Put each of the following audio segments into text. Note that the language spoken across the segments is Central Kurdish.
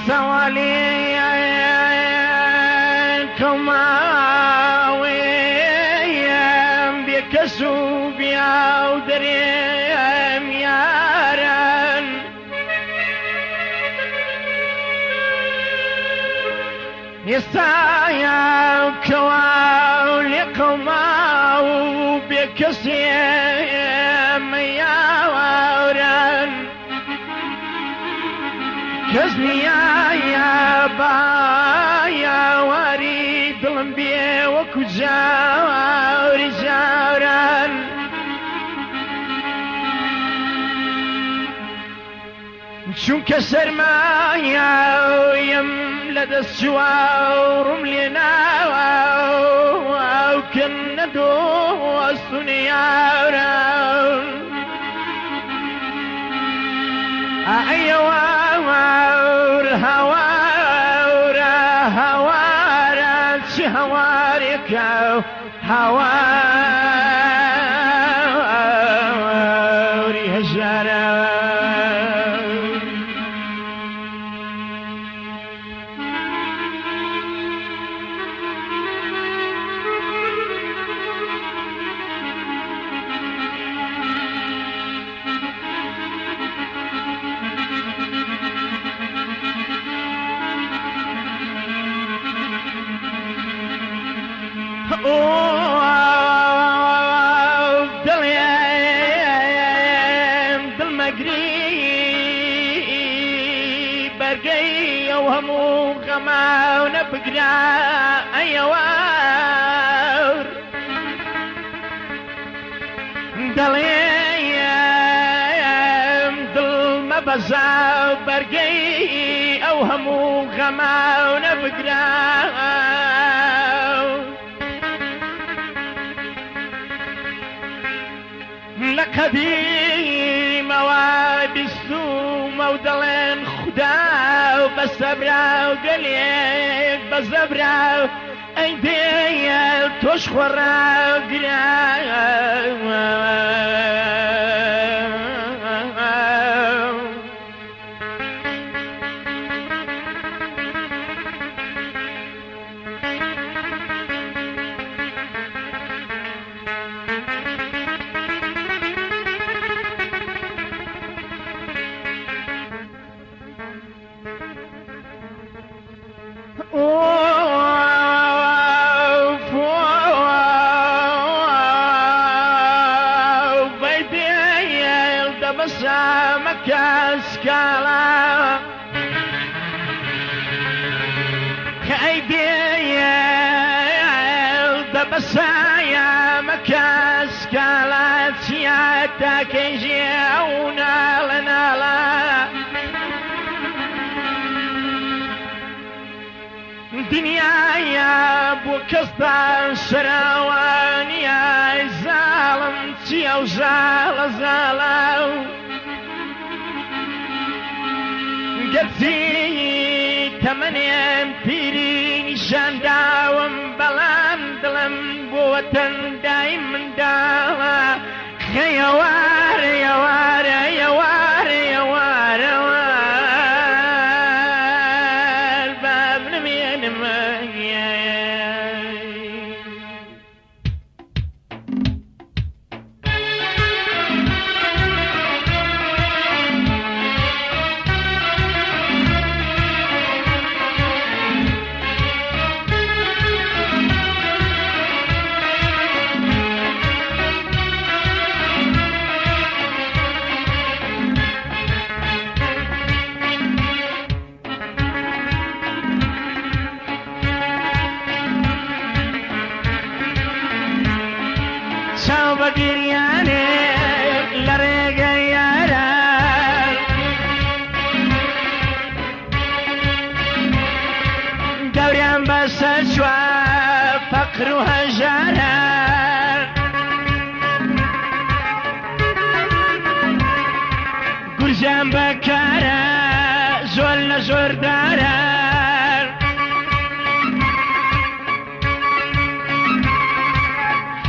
سواليكم ويم بكسو بيا ودريم يارن يستايا كواليكم بكسيم يارن کەس نییە بایاواری دڵم بێ وەکو جاوری جاوران. چونکە سەرمایەم لە دەست چووە ڕووم لێ ناوە کەم نەدۆست و نیاران. ئەیەوار هاوارە هاوارە چ هاوارێکە هاواری هەژارە. دڵێم دڵمەگری بەرگەی ئەو هەموو غەماونە بگرا ئەیەوار. دڵێم دڵمە بەزا بەرگەی ئەو هەموو غەماونە بگرا. لە قەدیمەوە بیستومە و دەڵێن خودا و بە سەبرا و گەلێک بە زەبرا و ئەی دێیە تۆش خۆڕاگرا. سکالا خەیبێ دەبەسایە مەکە سکالا چیا تاکەی ژێ ئەو ناڵە ناڵە. دنیاە بۆ کەستان شەراوانیە زاڵم چییە و زاڵە زاڵە گەرچی تەمەنێم پیری نیشانداوم بەڵام دڵم بۆ وەتەن دایم منداڵە. خەیەوارە یەوارە یەوارە یەوارەوە باب نمێنم. چاو بە گریانێ لە ڕێگەی یاران دەوریان بەسەر چوە فەقر و هەژاران گورجان بەکارە زۆر لە زۆرداران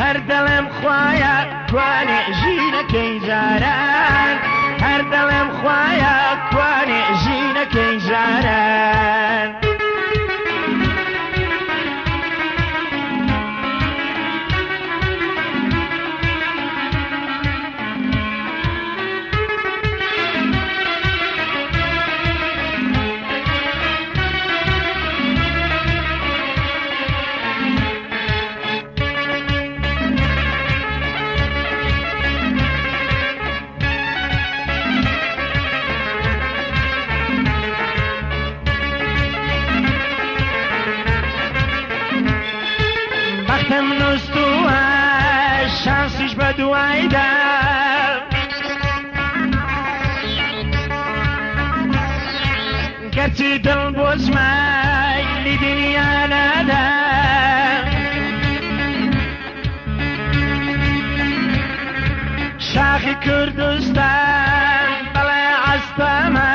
هەر دەڵێم خوایە کوانێ ژینەکەی جاران هەر دەڵێم خوایە کوانێ ژینەکەی جاران. بەدوایدا گەرچی دڵ بۆ زمای دنیا نادا شاخی کوردستان بەڵێ عەستەمە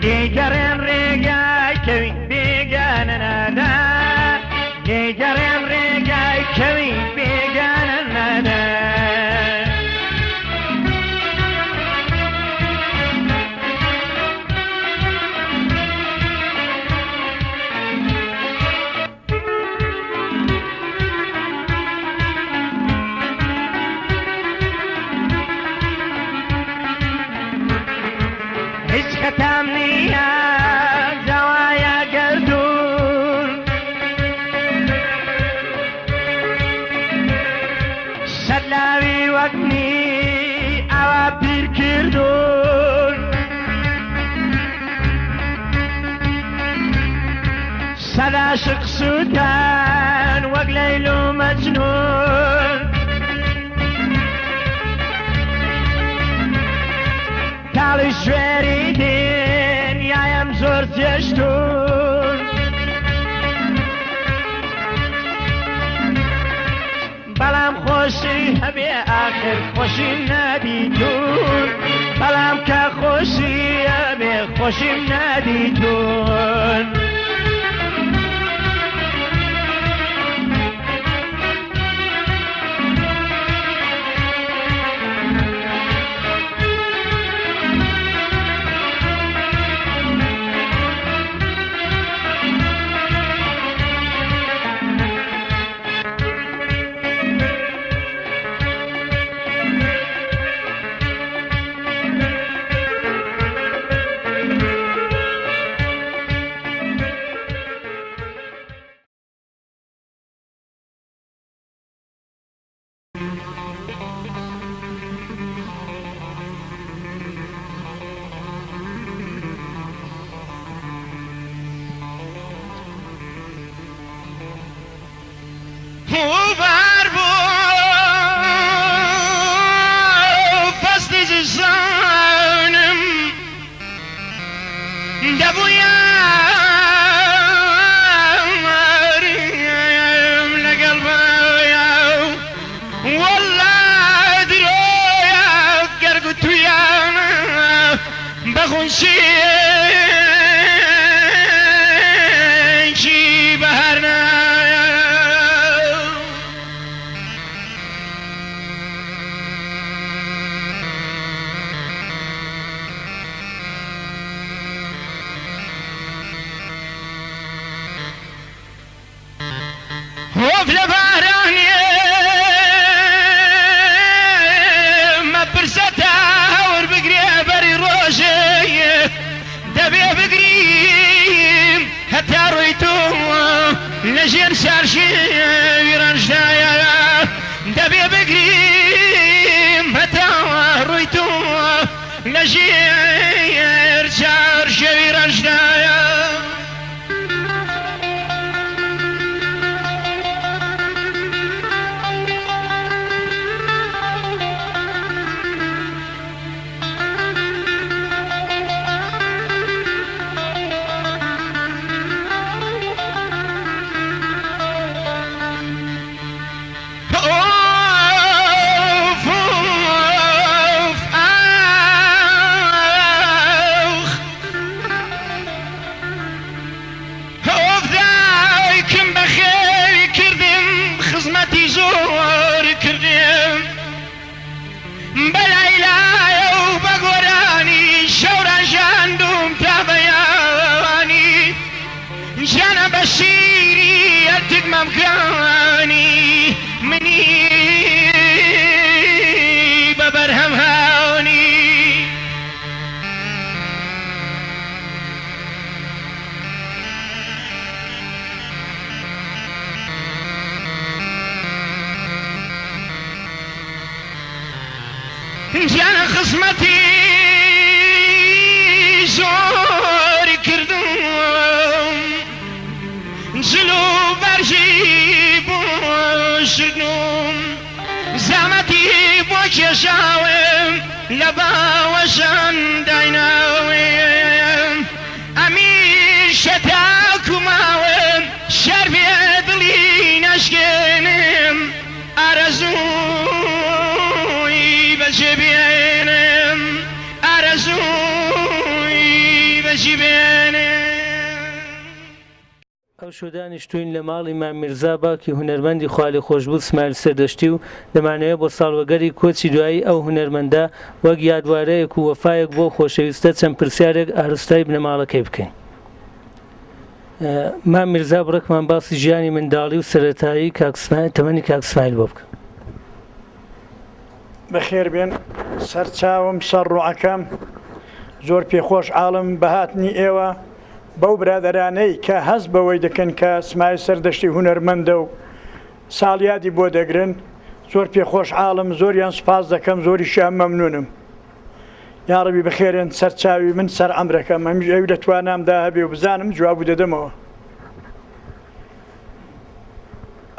لێگەڕێن ڕێگای کەوی بێگانە نادا لێگەڕێن ڕێگای کەوی بێگانە نادا هیچ خەتام نییە زەوایە گەردوون سەرلاوی وەک منی ئاوا پیر کردوون سەد عاشق سووتان وەک لەیل و مەجنوون تاڵی شوێری دنیایم زۆر جێشتون بەڵام خۆشی هەبێ ئاخر خۆشیم نادیتون بەڵام کە خۆشی هەبێ خۆشیم نادیتون بەخونچی بەهەرنا هۆف لە بارانێ مەپرسە تا هەور بگرێ بەری ڕۆژێ دەبێ بگریم هەتا ڕۆی تۆ لەژێر سارشی ویرانشدایە دەبێ بگریم هەتا ڕۆی تۆ لەژێر چارشێ ویرانشدایە بەشیری ئەرتک مەمکانی منی بە بەرهەم هاونی گیانە خزمەتی زۆری کردم جلو ڕەنجی بۆ شردوم زەحمەتی بۆ کێشاوم لە باوەشان دایناوم ئەمیشە تاکو ماوم شەرمێ دڵی نەشکێنم ئارەزووی بەجێ بێنم ئارەزووی بەجی بێنم. ئەوشۆ دانیشتووین لە ماڵی مام میرزا باوکی هونەرمەندی خوالێخۆشبوو سمایل سەردەشتی و دەمانەوێ بۆ ساڵوەگەری کۆچی دوایی ئەو هونەرمەندە وەک یادوارەیەک و وەفایەک بۆ خۆشەویستە چەند پرسیارێک ئارستای بنەماڵەکەی بکەین. مام میرزا بڕێکمان باسی ژیانی منداڵی و سەرەتایی کاک سمایل تەمەنی کاک سمایل بۆ بکە. بەخێربێن سەرچاوم سەر ڕوعەکەم زۆر پێخۆش عاڵم بە هاتنی ئێوە بەو برادەرانەی کە هەست بەوەی دەکەن کە سمایل سەردەشتی هونەرمەندە و ساڵیادی بۆ دەگرن زۆر پێخۆش عاڵم زۆریان سوپاس دەکەم زۆریشیان مەمنونم یاڕەبی بەخێرێن سەر چاوی من سەر عەمرەکەم ئەمیش ئەوی لە توانامدا هەبێ و بزانم جوابو دەدەمەوە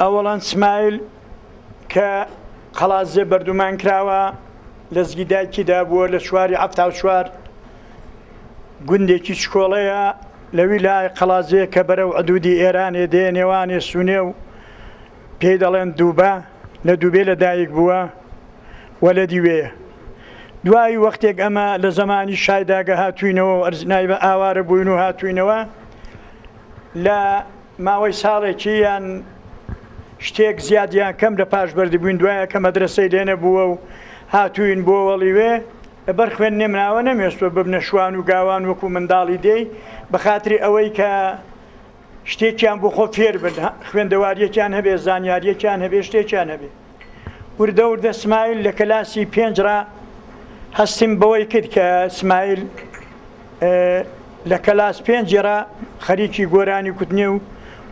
ئەوەڵەن سمایل کە قەڵازێ بەردومان کراوە لە زگی دایکیدا بووە لە چواری 74 گوندێکی چکۆڵەیە لە ویلای قەڵازێ کە بەرەو عدودی ئێرانێ دێ نێوانێ سونێ و پێی دەڵێن دووبە لە دووبێ لە دایک بووە و لە دیوێیە. دوایی وەختێک ئەمە لە زەمانی شایدا گە هاتووینەوە و ئەرزنای بە ئاوارە بووین و هاتووینەوە لە ماوەی ساڵێکی یان شتێک زیاد یان کەم لە پاش بەردی بووین دوایە کە مەدرەسەی لێ نەبووە و هاتووین بۆ وەڵیوێ لەبەر خوێندنێ مناوە نەمێستوە ببنە شوان و گاوان وەکو منداڵی دێی بە خاتری ئەوەی کە شتێکیان بۆ خۆ فێر بن خوێندەواریەکیان هەبێ زانیاریەکیان هەبێ شتێکیان هەبێ وردە وردە سمایل لە کەلاسی پێنج ڕا هەستیم بەوەی کرد کە سمایل لە کەلاس پێنجی ڕا خەریکی گۆرانی کوتنێ و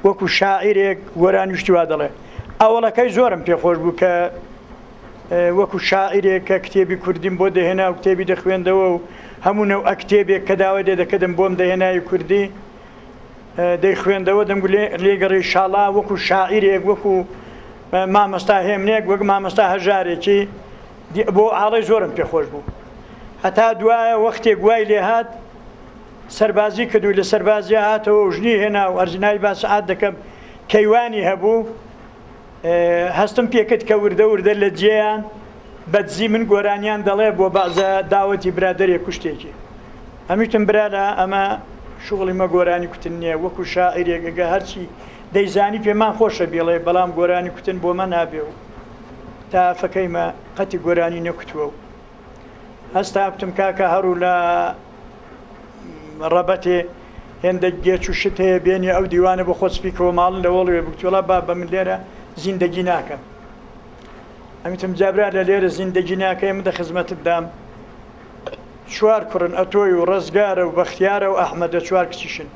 وەکو شاعیرێک گۆرانی شتی وا دەڵێ ئەوەڵەکەی زۆرم پێخۆش بوو کە وەکو شاعیرێک کە کتێبی کوردیم بۆ دەهێنا و کتێبی دەخوێندەوە و هەموو نەوعە کتێبێک کە داوای لێ دەکردم بۆم دەهێنای کوردی دەیخوێندەوە دەمگوت لێگەڕێ شاڵا وەکو شاعیرێک وەکو مامۆستا هێمنێک وەک مامۆستا هەژارێکی بۆ ئاڵی زۆرم پێخۆش بوو هەتا دوایە وەختێک وای لێهات سەربازی کرد و لە سەربازی هاتەوە و ژنی هێنا و ئەرزنای با سەعات دەکەم کەیوانی هەبوو هەستم پێکرد کە وردە وردە لە جێیان بەدزی من گۆرانیان دەڵێ بۆ بەعزە داوەتی برادەرێک و شتێکی ئەمیتم برالە ئەمە شوغڵی مە گۆرانی کوتن نییە وەکو شاعیرێک ئەگە هەرچی دەیزانی پێمان خۆشە بیڵێ بەڵام گۆرانی کوتن بۆ مە نابێ و تا فەکەیمە قەتی گۆرانی نەکوتووە و هەستا کوتم کاکە هەڕوو لە ڕەبەتێ هێندە گێچ و شت هەیە بێنی ئەو دیوانە بۆ خۆت سپی کەوە ماڵن لە وەڵوێ بگوتی وەڵا بابە من لێرە زیندەگی ناکەم ئەمیتم جابرا لە لێرە زیندەگی ناکەی من دە خزمەتت دام چوار کوڕن ئەتۆی و ڕزگارە و بەختیارە و ئەحمەدە چوار کچیشن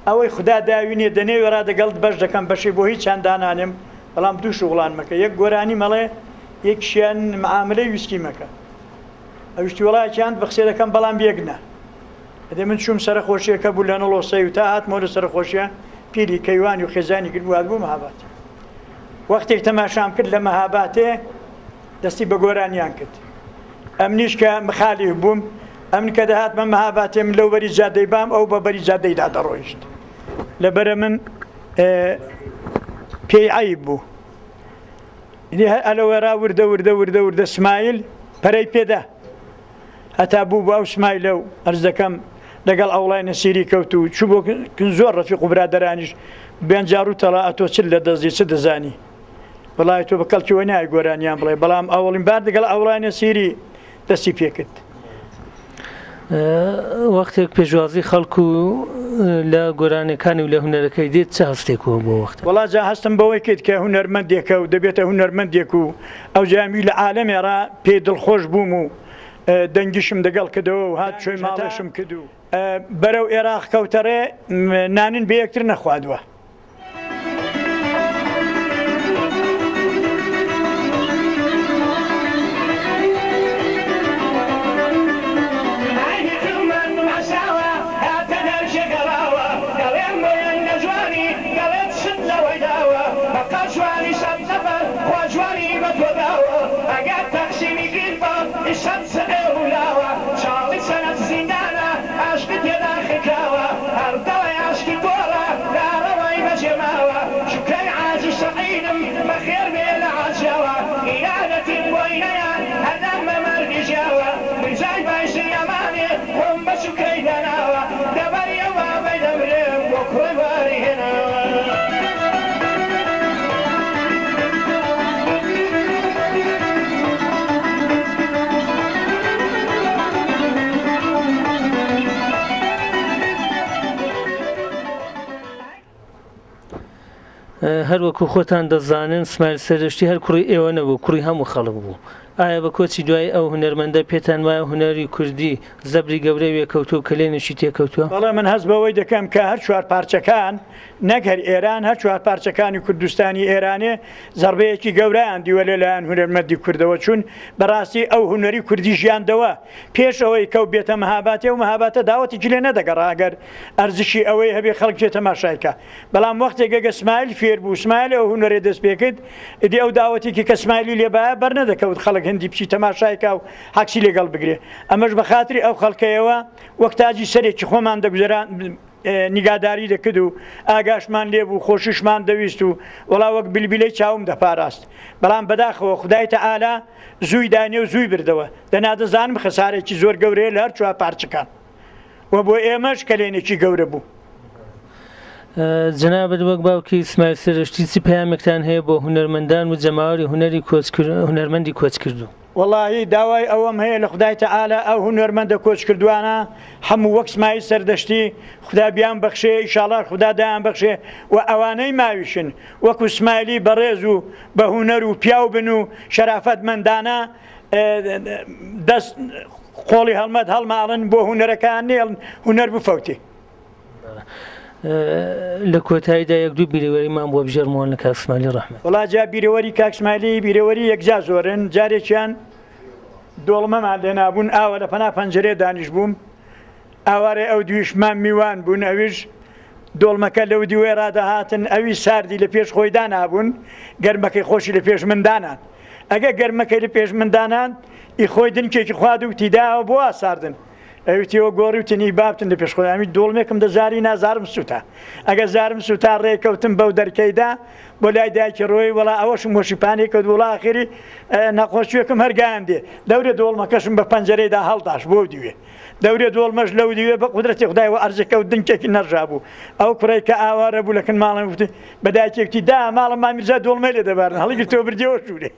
ئەوەی خودا داوینێ دەنێوێ ڕا دەگەڵت بەش دەکەم بەشی بۆ هیچیان دانانێم بەڵام دوو شوغڵان مەکە یەک گۆرانی مەڵێ یەکیشیان معاملەی ویسکی مەکە ئەویش وتی وەڵا یەکیان بە قسێ دەکەم بەڵام یەک نا ئەدێ من چووم سەرەخۆشیەکە بوو لە نەڵۆسەی و تا هاتمەوە لە سەرەخۆشیە پیری کەیوانی و خێزانی کرد بوو هاتبوو مەهابات وەختێک تەماشام کرد لە مەهاباتێ دەستی بە گۆرانیان کرد ئەمنیش کە مخالیف بووم ئەمن کە دەهاتمە مەهاباتێ من لەو بەری جادەی بام ئەو بە بەری جادەیدا دەڕۆیشت لەبەرە من پێی عەیب بوو ئیدی هەر ئەلەوەرا وردە وردە وردە وردە سمایل پەرەی پێدا هەتا بوو بە ئەو سمایلە و ئەرز دەکەم لەگەڵ ئەوڵای نەسیری کەوت و چوو بۆ کن زۆر ڕەفیق و برادەرانیش بێنجا ڕوو تەڵا ئەتۆ چت لە دەست دی چ دەزانی وەڵای تۆ بە کەڵکی وە نایە گۆرانیان بڵێ بەڵام ئەوڵین بار لەگەڵ ئەوڵای نەسیری دەستی پێکرد. وەختێک پێشوازی خەڵک و لە گۆرانیەکانی و لە هونەرەکەی دێت چ هەستێک و بۆ وەختە؟ وەڵا جا هەستم بەوەی کرد کە هونەرمەندێکە و دەبێتە هونەرمەندێک و ئەوجا می لە عالەمێ ڕا پێی دڵخۆش بووم و دەنگیشم دەگەڵ کردەوە و هات چۆی ماڵێشم کرد و بەرەو ئێراق کەوتە ڕێ نانن بە یەکتر نەخوادوە. سەبزە ئەولاوە چاڵی سەنەت زیندانە عاشقی تێدا خنکاوە هەر دەڵێ عاشقی گۆڕە لاڕەوای بەجێ ماوە شوکەی عاجی سەعیدم بەخێر بێ لە عاجیاوە ئیرادەتیم بۆی نەیا هەردەم بە مەرگی ژیاوە میرزای بایزی ئەمانێ خۆم بە شوکەی داناوە دەبەری ئەو بابەی دەمرم بۆ کوڕی باری هێناوە. هەر وەکو خۆتان دەزانن سمایل سەردەشتی هەر کوڕی ئێوە نەبوو، کوڕی هەموو خەڵک بوو. ئایا بە کۆچی دوایی ئەو هونەرمەندە پێتان وایە هونەری کوردی زەبری گەورەی وێکەوتووە و کەلێنێکی تێکەوتووە؟ بەڵێ من هەست بەوەی دەکەم کە هەر چوار پارچەکان نەک هەر ئێران هەر چوار پارچەکانی کوردستانی ئێرانێ زەڕبەیەکی گەورەیان دیوە لە لایەن هونەرمەندی کوردەوە چون بەڕاستی ئەو هونەری کوردی ژیاندەوە پێش ئەوەی کەو بێتە مەهاباتێ و مەهاباتە داوەتێکی لێ نەدەگەڕا ئەگەر ئەرزشی ئەوەی هەبێ خەڵک بچێ تەماشای کا بەڵام وەختێک ئەگە سمایل فێر بوو سمایل ئەو هونەرەی دەست پێ کرد ئیدی ئەو داوەتێکی کە سمایلی لێ بایە بەر نەدەکەوت خەڵک هەندی بچی تەماشای کا و عەکسی لەگەڵ بگرێ ئەمەش بە خاتری ئەو خەڵکەیەوە وەک تاجی سەرێکی خۆمان دەگوزەران نیگاداری دەکرد و ئاگاشمان لێ بوو خۆشیشمان دەویست و وەڵا وەک بلبیلەی چاوم دەپاراست بەڵام بەداخەوە خودای تەعالا زووی دانێ و زووی بردەوە دەنا دەزانم خەسارێکی زۆر گەورەیە لە هەر چوار پارچەکان و بۆ ئێمەش کەلێنێکی گەورە بوو. جەنابت وەک باوکی سمایل سەرشتی چ پەیامێکتان هەیە بۆ هونەرمەندان و جەماوەری هونەری هونەرمەندی کۆچکردوو؟ وەڵاهی داوای ئەوەم هەیە لە خودای تەعالا ئەو هونەرمەندە کۆچکردووانە هەموو وەک سمایل سەردەشتی خودا بیان بەخشێ ئیشاڵا خودا دایان بەخشێ و ئەوانەی ماویشن وەکو سمایلی بەڕێز و بە هونەر و پیاو بن و شەرافەتمەندانە دەست قۆڵی هەڵمەت هەڵماڵن بۆ هونەرەکەیان نێڵن هونەر بفەوتێ. لە کۆتاییدا یەک دوو بیرەوەریمان بۆ بژێرمەوە لە کاک سمایلی ڕەحمەت. وەڵا جا بیرەوەری کاک سمایلی بیرەوەری یەکجا زۆرن جارێکیان دۆڵمەمان لێنابوون ئاوە لە پەنا پەنجەرێ دانیشبووم ئاوارەی ئەو دویش مام میوان بوون ئەویش دۆڵمەکە لەو دیوەی ڕادەهاتن ئەوی ساردی لە پێش خۆی دانابوون گەرمەکەی خۆشی لە پێش من دانان ئەگە گەرمەکەی لە پێش من دانان ئی خۆی دنکێکی خوارد و تیداوە بۆ ساردن ئەویتیەوە گۆڕی وتن ئی بابتن لە پێش خۆی ئەمی دۆڵمێکم دە زاری نا زارم سوتا ئەگە زارم سوتا ڕێکەوتم بەو دەرکەیدا بۆ لای دایکی ڕۆی وەڵا ئەوەشم وەشی پانی کەوت وڵا ئاخری نەخۆشیەکم هەر گایان دێ دەورێ دۆڵمەکەشم بە پەنجەرەیدا هەڵداش بۆ دیوێ دەورێ دۆڵمەش لەو دیوێ بە قودرەتی خودای وە ئەرزەکە و دنکێکی نەڕژابوو ئەو کوڕەی کە ئاوارە بوو لە کن ماڵم وتی بە دایکی وتی دا ماڵم مام میرزا دۆڵمەی لێ دەبارن هەڵیگرتەوە بردیەوە ژوورێ.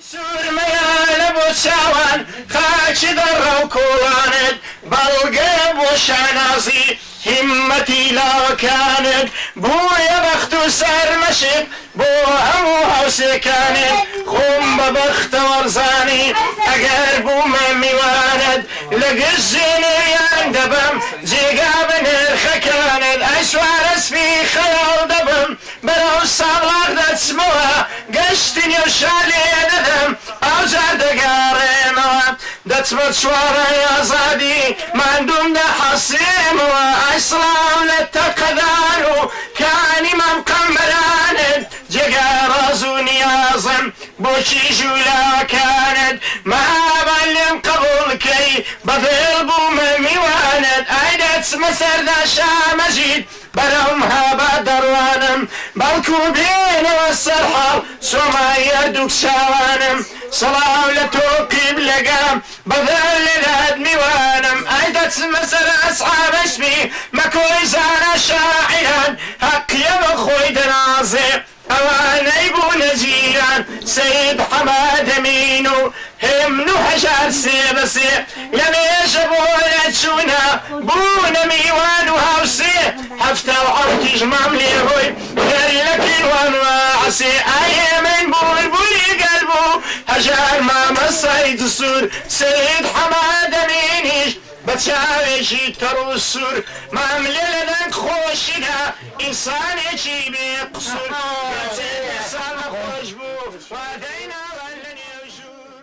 سورمەیانە بۆ چاوان خاکی دەڕە و کۆڵانت بەڵگەیە بۆ شانازی هیممەتی لاوەکانت بوویە بەخت و سەرمەشق بۆ هەموو هاوسێکانت خۆم بە بەختەوەر زانی ئەگەر بوومە میوانت لە گشت جێنێیان دەبم جێگا بە نرخەکانت ئەی سوارە سپی خەیاڵ دەبم بەرەو سابڵاغ دەچمەوە گەشتی نێو شار لێ دەدەم ئەوجار دەگەڕێمەوە دەچمە چوارڕێی ئازادی ماندووم دەحەسێمەوە ئای سڵاو لە تەقەدار و کانی مام قەمبەرانت جێگای ڕاز و نیازم بۆ کیژ و لاوەکانت مەهابان لێم قەبووڵ کەی بە دڵ بوومە میوانت ئای دەچمە سەردا شامەجید بەرەو مهاباد دەڕوانم بەڵکو بێنەوە سەر حاڵ سۆمای هەردووک چاوانم سڵاو لە تۆ قیبلەگەم بەدڵ لەلات میوانم ئای دەچمە سەر ئەسحابەی سپی مەکۆی زانا شاعیران هەقیە بە خۆی دەنازێ ئەوانەی بوونە جیران سەید حەمادەمین و هێمن و هەژار سێ بە سێ لەمێژە بۆ نەچوونە بوونە میوان و هاوسێ 77یش مام لێهۆی گەر لە کەیوان و عەسێ ئای هێمن بولبولی گەل بوو هەژار مامە سەید سوور سەید حەمادەمینیش بە چاوێکی تەڕ و سوور ماملێ لە دەنگ خۆشیدا ئینسانێکی بێ قسوور گەرچێ بێ ساڵ نەخۆش بوو وا دەیناڵان لە نێو ژوور.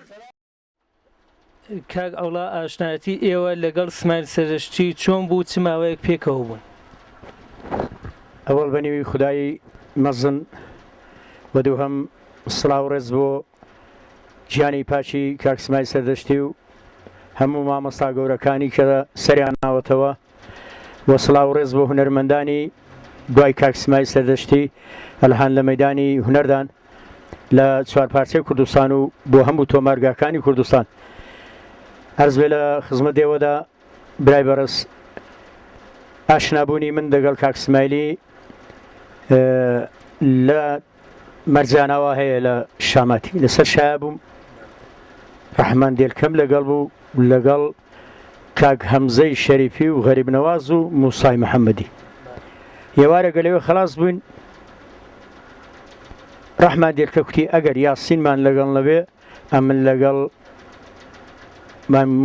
کاک عەوڵا ئاشنایەتی ئێوە لەگەڵ سمایل سەرشتی چۆن بوو چ ماوەیەک پێکەوە بوون؟ ئەوەڵ بە نێوی خودای مەزن و دووهەم سڵاو و ڕێز بۆ گیانی پاکی کاک سمایل سەردەشتی و هەموو مامۆستا گەورەکانی کە سەریان ناوەتەوە و سڵاو و ڕێز بۆ هونەرمەندانی دوای کاک سمایل سەردەشتی ئەلهان لە مەدانی هونەردان لە چوارپارچەی کوردستان و بۆ هەموو تۆمارگاکانی کوردستان ئەرز بێ لە خزمەت ئێوەدا برای بەڕێز ئاشنابوونی من دەگەڵ کاک سمایلی لە مەرجانەوە هەیە لە شاماتی لەسەر شایە بووم ڕەحمان دێلکەم لەگەڵ بوو لەگەڵ کاک هەمزەی شەریفی و غەریب نەواز و موسای محەممەدی ئێوارە گەلەوێ خلاص بووین ڕەحمان دێلکە کوتی ئەگەر یاسینمان لەگەڵ نەبێ ئەمن لەگەڵ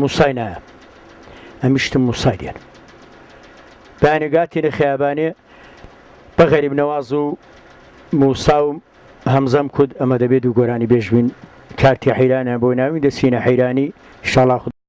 موسای نایە ئەمیشتم موسای دێن بەیانی گاتینە خیابانێ بە غەریب نەواز و موسا و هەمزەم کوت ئەمە دەبێت دوو گۆرانی بێژبین کارتی حەیرانیان بۆ ناوین دەچینە حەیرانی شاڵا خود.